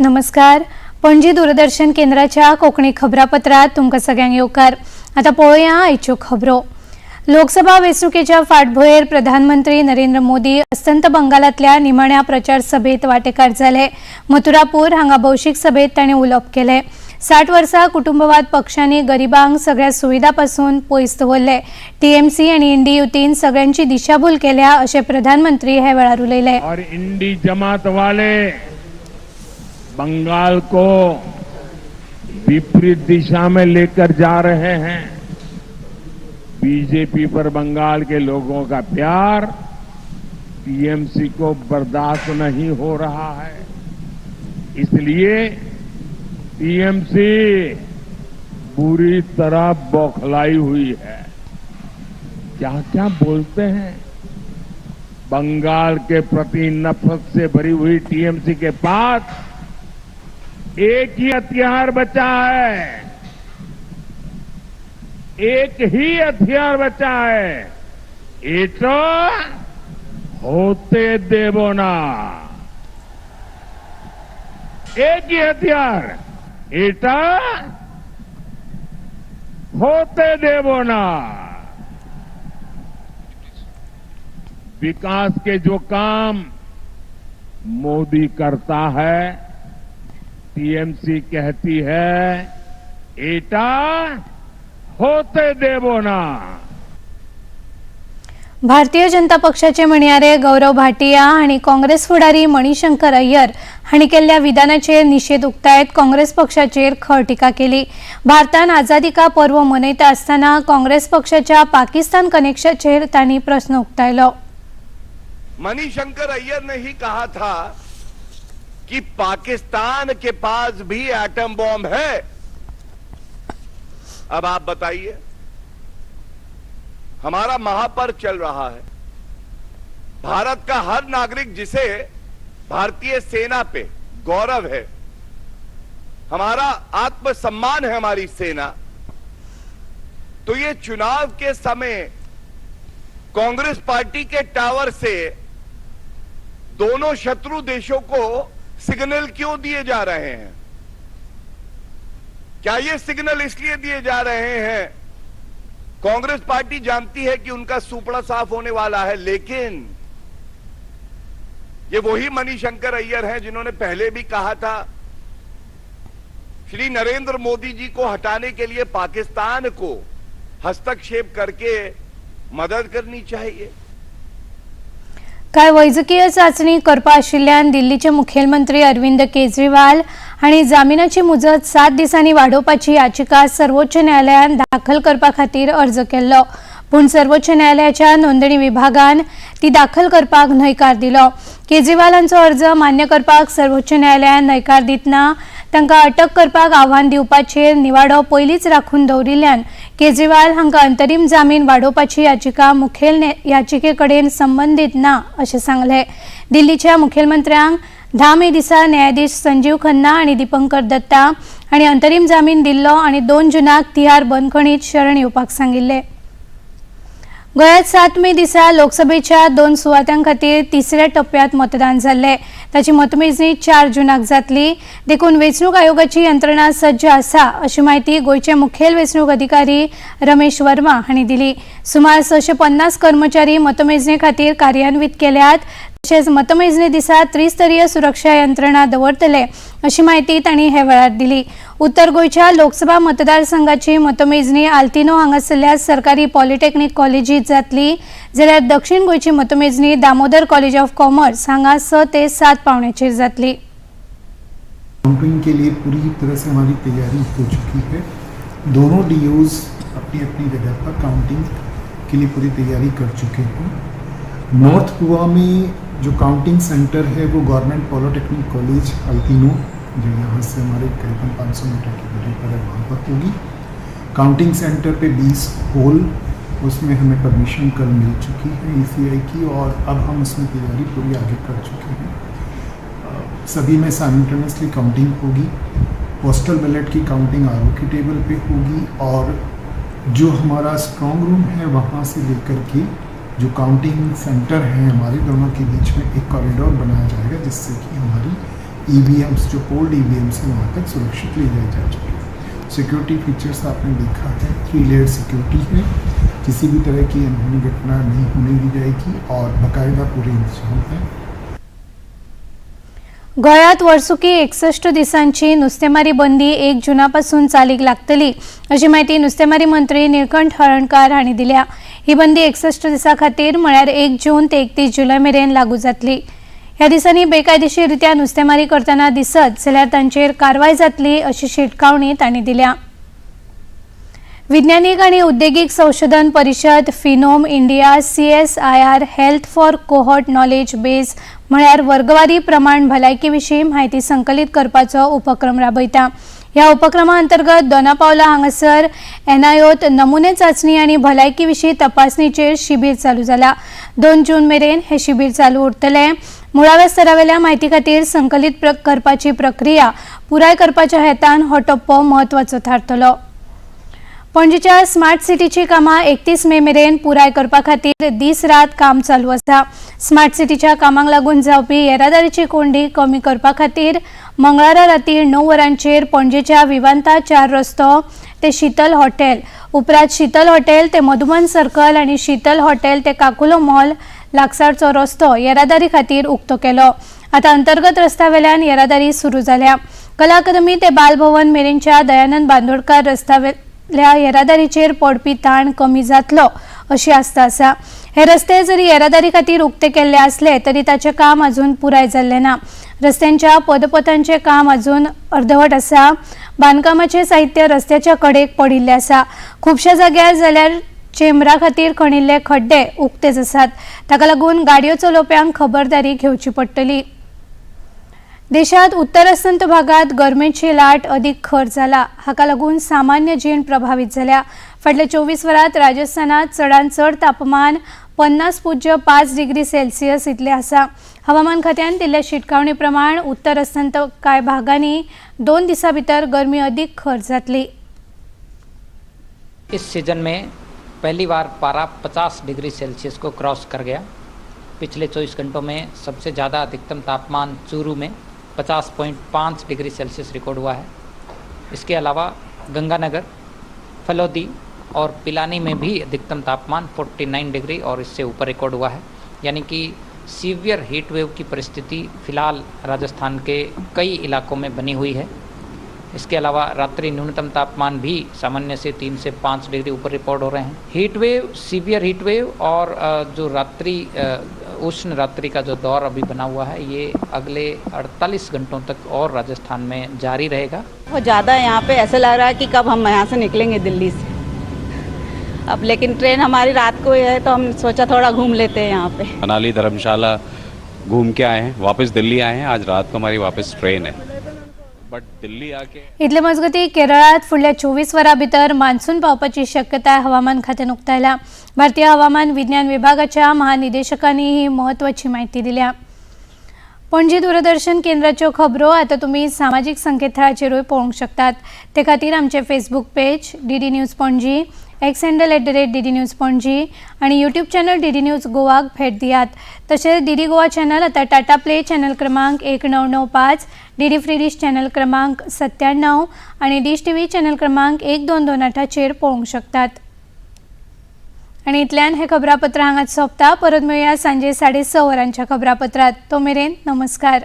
नमस्कार. पणजी दूरदर्शन केंद्राच्या कोंकणी खबरापत्रात तुमकां सगळ्यांक येवकार. आतां पळोवया आयच्यो खबरो. लोकसभा वेंचणुकेच्या फाटभुंयेर प्रधानमंत्री नरेंद्र मोदी अस्तंत बंगालांतल्या निमाण्या प्रचार सभेत वांटेकार जाले. मथुरापूर हांगा भौशीक सभेत तांणी उलोवप केलें. 60 वर्सां कुटुंबवाद पक्षांनी गरिबांक सगळ्या सुविधा पासून पयस दवरले. टीएमसी आनी इंडी युतीन सगळ्यांची दिशाभूल केल्या अशें प्रधानमंत्री हे वेळार उलयले. और इंडी जमात वाले बंगाल को विपरीत दिशा में लेकर जा रहे हैं. बीजेपी पर बंगाल के लोगों का प्यार टीएमसी को बर्दाश्त नहीं हो रहा है, इसलिए टीएमसी बुरी तरह बौखलाई हुई है. क्या क्या बोलते हैं. बंगाल के प्रति नफरत से भरी हुई टीएमसी के पास एक ही हथियार बचा है, एक ही हथियार बचा है, এটা হতে দেব না. एक ही हथियार, এটা হতে দেব না. विकास के जो काम मोदी करता है, टीएमसी कहती है এটা হতে দেব না. भारतीय जनता पक्षाचे म्हणयारे गौरव भाटिया आनी काँग्रेस फुडारी मणिशंकर अय्यर हांणी केल्ल्या विधानाचेर निशेध उक्तायत काँग्रेस पक्षाचेर खर टिका केली. भारतान आझादी का पर्व मनयता आसतना काँग्रेस पक्षाच्या पाकिस्तान कनेक्शाचेर तांणी प्रस्न उक्तायलो. मणिशंकर अय्यर ने ही कहा था कि पाकिस्तान के पास भी एटम बॉम्ब है. अब आप बताइए, हमारा महापर्व चल रहा है. भारत का हर नागरिक जिसे भारतीय सेना पे गौरव है, हमारा आत्मसम्मान है हमारी सेना, तो ये चुनाव के समय कांग्रेस पार्टी के टावर से दोनों शत्रु देशों को सिग्नल क्यों दिए जा रहे हैं? क्या ये सिग्नल इसलिए दिए जा रहे हैं, कांग्रेस पार्टी जानती है कि उनका सुपड़ा साफ होने वाला है, लेकिन ये वही मणिशंकर अय्यर हैं जिन्होंने पहले भी कहा था श्री नरेंद्र मोदी जी को हटाने के लिए पाकिस्तान को हस्तक्षेप करके मदद करनी चाहिए. कांय वैजकीय चाचणी करपा आशिल्ल्यान दिल्लीचे मुखेलमंत्री अरविंद केजरीवाल हांणी जामिनाची मुजत 7 दिसांनी वाडोवपाची याचिका सर्वोच्च न्यायालयान दाखल करपा खातीर अर्ज केल्लो. पूण सर्वोच्च न्यायालयाच्या नोंदणी विभागान ती दाखल करपाक न्हयकार दिलो. केजरीवाल हांचो अर्ज मान्य करपाक सर्वोच्च न्यायालयान न्हयकार दितना तांकां अटक करपाक आव्हान दिवपाचेर निवाडो पयलींच राखून दवरिल्ल्यान केजरीवाल हांकां अंतरीम जामीन वाडोवपाची याचिका मुखेल याचिके कडेन संबंदीत ना अशें सांगलें. दिल्लीच्या मुखेलमंत्र्यांक 10 मे दिसा न्यायाधीश संजीव खन्ना आनी दीपंकर दत्ता हांणी अंतरीम जामीन दिल्लो आनी 2 जुनाक तिहार बंदखणीत शरण येवपाक सांगिल्लें. गोंयांत 7 मे दिसा लोकसभेच्या 2 सुवातां खातीर तिसऱ्या टप्प्यांत मतदान जाल्लें. ताची मतमेजणी 4 जुनाक जातली. देखून वेंचणूक आयोगाची यंत्रणा सज्ज आसा अशी म्हायती गोंयचे मुखेल वेंचणूक अधिकारी रमेश वर्मा हांणी दिली. सुमार 650 कर्मचारी मतमेजणे खातीर कार्यान्वीत केल्यात. तशेंच मतमेजणे दिसा त्रिस्तरीय सुरक्षा यंत्रणा दवरतले अशी म्हायती तांणी हे वेळार दिली. उत्तर गोंयच्या लोकसभा मतदारसंघाची मतमेजणी आल्तिनो हांगासरल्या सरकारी पॉलिटेक्निक कॉलेजीत जातली, जाल्यार दक्षिण गोंयची मतमेजणी दामोदर कॉलेज ऑफ कॉमर्स हांगा 6 ते 7 पावण्याचेर जातली. काउंटिंग के लिए पूरी तरह से हमारी तैयारी हो चुकी है. दोनों डीओज अपनी अपनी जगह पर काउंटिंग के लिए पूरी तैयारी कर चुके हैं. नॉर्थ गोवा में जो काउंटिंग सेंटर है, वो गवर्नमेंट पॉलिटेक्निक कॉलेज अल्तिनो, जो यहाँ से हमारे करीबन 500 मीटर की दूरी पर है, वहाँ पर होगी. काउंटिंग सेंटर पे 20 हॉल, उसमें हमें परमिशन कल मिल चुकी है ईसीआई की और अब हम उसमें तैयारी पूरी आगे कर चुके हैं. सभी में साइमल्टेनियसली काउंटिंग होगी. पोस्टल बैलेट की काउंटिंग आरओ की टेबल पे होगी और जो हमारा स्ट्रॉन्ग रूम है, वहाँ से लेकर के जो काउंटिंग सेंटर है हमारे, दोनों के बीच में एक कॉरिडोर बनाया जाएगा, जिससे कि हमारी ईवीएम्स जो पोल्ड ईवीएम्स हैं वहाँ तक सुरक्षित ले जाए जा चुके हैं। सिक्योरिटी फीचर्स आपने देखा है, 3 लेयर सिक्योरिटी है, किसी भी तरह की अनहोनी घटना नहीं होने दी जाएगी और बाकायदा पूरे इंतजाम हैं। गोंयांत वर्सुकी 61 दिसांची नुस्तेमारी बंदी 1 जूनापासून चालीक लागतली अशी म्हायती नुस्तेमारी मंत्री निळकंठ हळर्णकार हांणी दिल्या। ही बंदी 61 दिसां खातीर म्हळ्यार 1 जून ते 31 जुलय मेरेन लागू जातली। ह्या दिसांनी बेकायदेशीररित्या नुस्तेमारी करतना दिसत जाल्यार तांचेर कारवाय जातली अशी शिटकावणी तांणी दिल्या। विज्ञानीक आनी उद्देगीक संशोधन परिशद phenome India CSIR health for cohort knowledge base म्हळ्यार वर्गवारी प्रमाण भलायकी विशीं म्हायती संकलीत करपाचो उपक्रम राबयता। ह्या उपक्रमा अंतर्गत दोनापावला हांगासर एनआयओत नमुने चांचणी आनी भलायकी विशीं तपासणीचेर शिबीर चालू जाला। 2 जून मेरेन हे शिबीर चालू उरतलें। मुळाव्या स्तरावेल्या म्हायती खातीर संकलीत करपाची प्रक्रिया पुराय करपाच्या हेतान हो टप्पो म्हत्वाचो थारतलो। पणजीच्या स्मार्ट सिटीची कामां 31 मे मेरेन पुराय करपा खातीर दीस रात काम चालू आसा। स्मार्ट सिटीच्या कामांक लागून जावपी येरादारीची कोंडी कमी करपा खातीर मंगळारा राती 9 वरांचेर पणजेच्या विवांता 4 रस्तो ते शीतल हॉटेल, उपरांत शीतल हॉटेल ते मधुबन सर्कल आनी शीतल हॉटेल ते काकुलो मॉल लागसारचो रस्तो येरादारी खातीर उक्तो केलो। आतां अंतर्गत रस्त्यावेल्यान येरादारी सुरू जाल्या। कला अकादमी ते बालभवन मेरेनच्या दयानंद बांदोडकर रस्त्यावेल्या येरादारीचेर पडपी ताण कमी जातलो अशी आस्था आसा। हे रस्ते जरी येरादारी खातीर उक्ते केल्ले आसले तरी ताचें काम अजून पुराय जाल्लें ना। रस्त्यांच्या पदपथांचें काम अजून अर्दवट आसा। बांदकामाचें साहित्य रस्त्याच्या कडेक पडिल्लें आसा। खुबश्या जाग्यार जाल्यार चेंबरा खातीर खणिल्ले खड्डे उक्तेच आसात। ताका लागून गाडयो चलोवप्यांक खबरदारी घेवची पडटली। देशात उत्तर अस्तंत भागात गरमेची लाट अधिक खर जाला। हाका लागून सामान्य जीण प्रभावित जाल्या। फाटल्या 24 वरांत राजस्थानात चडांत चड तापमान 50.5 डिग्री सेल्सियस इतलें आसा। हवामान खात्यान दिल्ल्या शिटकावणी प्रमाण उत्तर अस्तंत कांय भागांनी 2 दिसां भितर गरमी अधिक खर जातली। इस सीजन में पहली बार पारा 50 डिग्री सेल्सियस को क्रॉस कर गया। पिछले 24 घंटों में सबसे ज़्यादा अधिकतम तापमान चूरू में 50.5 डिग्री सेल्सियस रिकॉर्ड हुआ है। इसके अलावा गंगानगर, फलोदी और पिलानी में भी अधिकतम तापमान 49 डिग्री और इससे ऊपर रिकॉर्ड हुआ है। यानी कि सीवियर हीट वेव की परिस्थिति फिलहाल राजस्थान के कई इलाकों में बनी हुई है। इसके अलावा रात्रि न्यूनतम तापमान भी सामान्य से 3 से 5 डिग्री ऊपर रिकॉर्ड हो रहे हैं। Heat wave, severe heat wave और जो रात्रि उष्ण रात्रि का जो दौर अभी बना हुआ है ये अगले 48 घंटों तक और राजस्थान में जारी रहेगा। बहुत ज़्यादा यहाँ पे ऐसा लग रहा है कि कब हम यहाँ से निकलेंगे दिल्ली से अब, लेकिन ट्रेन हमारी रात को ही है तो हम सोचा थोड़ा घूम लेते हैं यहाँ पे। मनाली धर्मशाला घूम के आए हैं, वापस दिल्ली आए हैं। आज रात को हमारी वापस ट्रेन है, बट दिल्ली आके इतले मजगती केरळात फुडल्या 24 वरां भितर मान्सून पावपाची शक्यताय हवामान खात्यान उक्तायल्या। भारतीय हवामान विज्ञान विभागाच्या महानिदेशकांनी ही म्हत्वाची म्हायती दिल्या। पणजी दूरदर्शन केंद्राच्यो खबरो आतां तुमी सामाजीक संकेतथळाचेरूय पळोवंक शकतात। ते खातीर आमचें Facebook page DD news Panaji, X handle @DD news Panaji आनी यूट्यूब चॅनल डीडी न्यूज गोवाक भेट दियात। तशेंच डीडी गोवा चॅनल आतां टाटा प्ले चॅनल क्रमांक 1995, डीडी फ्री डिश चॅनल क्रमांक 97 आनी डिश टीव्ही चॅनल क्रमांक 1228चेर पळोवंक शकतात। आनी इतल्यान हें खबरापत्र हांगाच सोंपता। परत मेळया सांजे 6:30 वरांच्या खबरापत्रात। तो मेरेन नमस्कार।